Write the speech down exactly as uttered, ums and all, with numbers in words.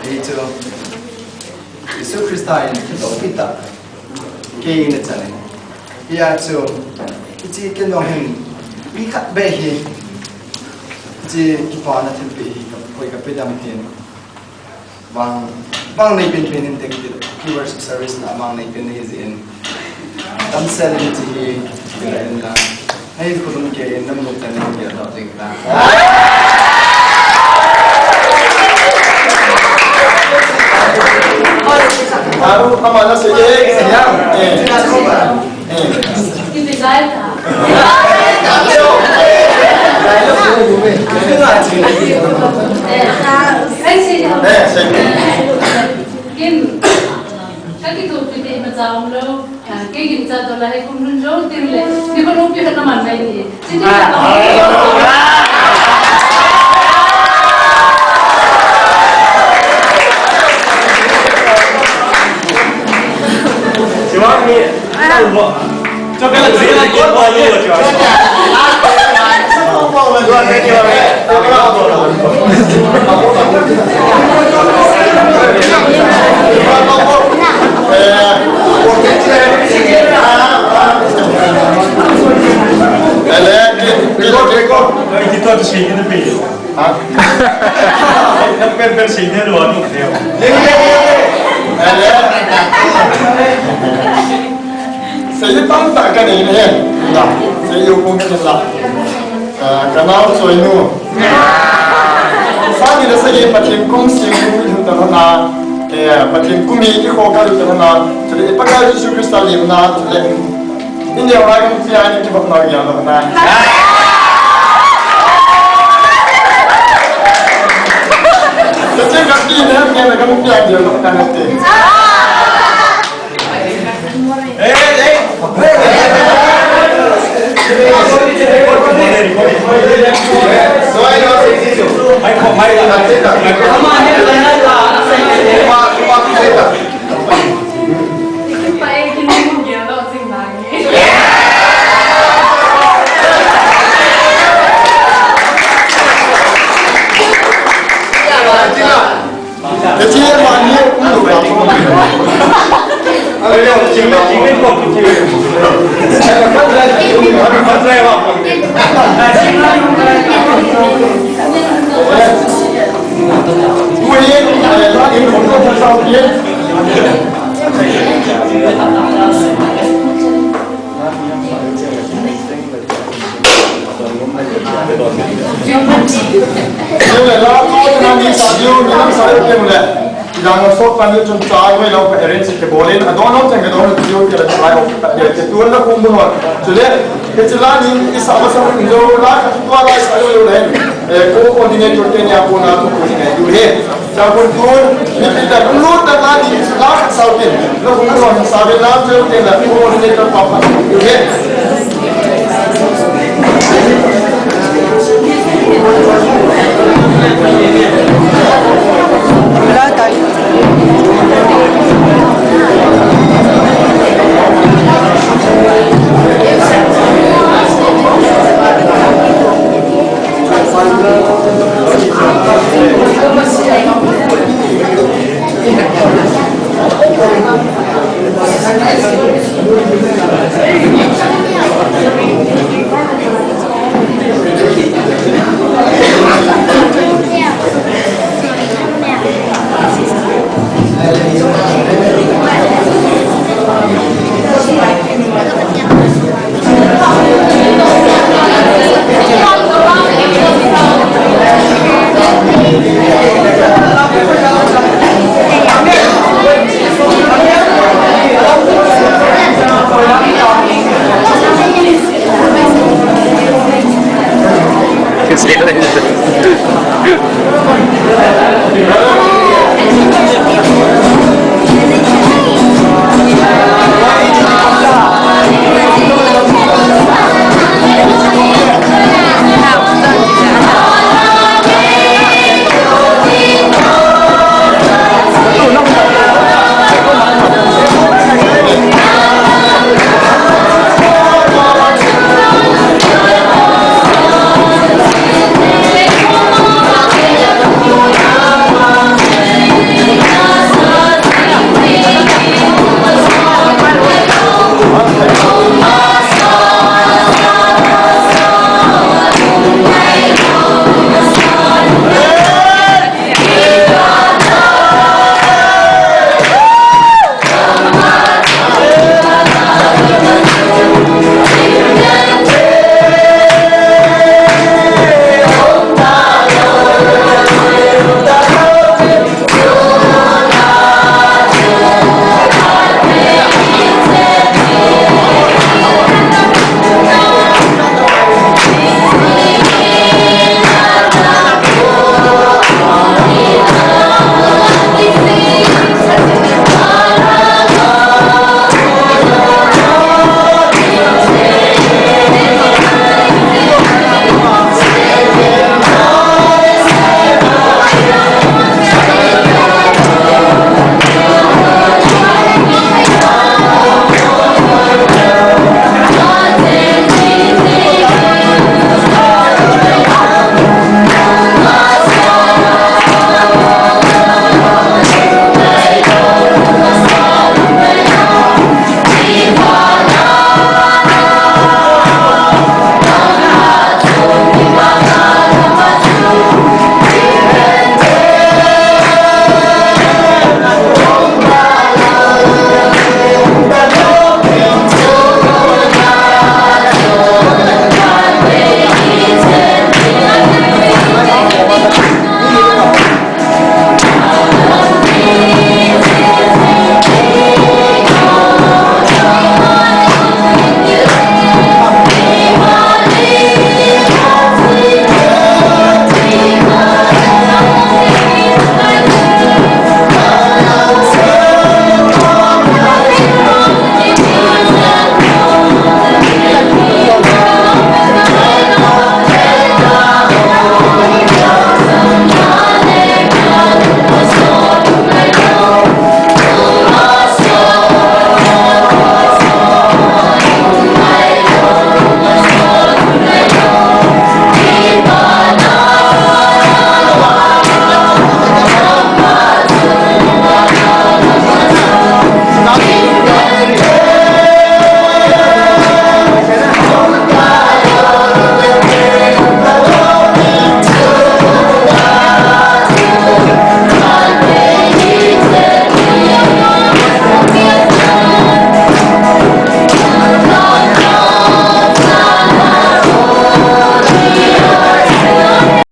Hichu Jesu Christa in kitoh pita kei in achan in. Hia chu hiche kei jong hin mi khat beh hi hiche kipana thilpeh hi ka, koi kape dam tin. Vang, vang nei penpen in ding ti, ki worship service na vang nei pen hi jin. Damsel in hiche hi, kila in la. Hei khulum kei in namu tan in kei dau ding ta. Aru, ama na se ye, ya. Eh. Record, record. Ha? Kan pen pen sei ne lo anu deu. Ye, ye, ye, ye. Ale. Sei tamtah kanei ne. La. Sei u kum kanei la. Ah, kanao Soinu. Sagi le sagi Pathen kum sing kum i lut ta na. Eh, Pathen kum i khoh ka lut ta na. Chule i Pakai Jesu Christa limna, chule. India lai kan pia ni kibang na ya na. Kati kati ni kan kan pia ni na kan te. Eh, eh. Chule la ko na ni sa diu ni nam sa diu ke mule. Kidang na sok pan diu chun chai mai lo ka arrange ke bolin. Adon lo chang ke don diu ke la chai o ka diu ke tuan la kum bu hon. Chule ke chila ni isa masa jo la ka tua la sa diu le. Eh, ko coordinator ke ni a ko na ko ni diu he. Chapun tun, ni pita dulu ta ka ni la ka sautin. La ko ron sa be la jo te la ko ni ta pa pa. Ye. La ta.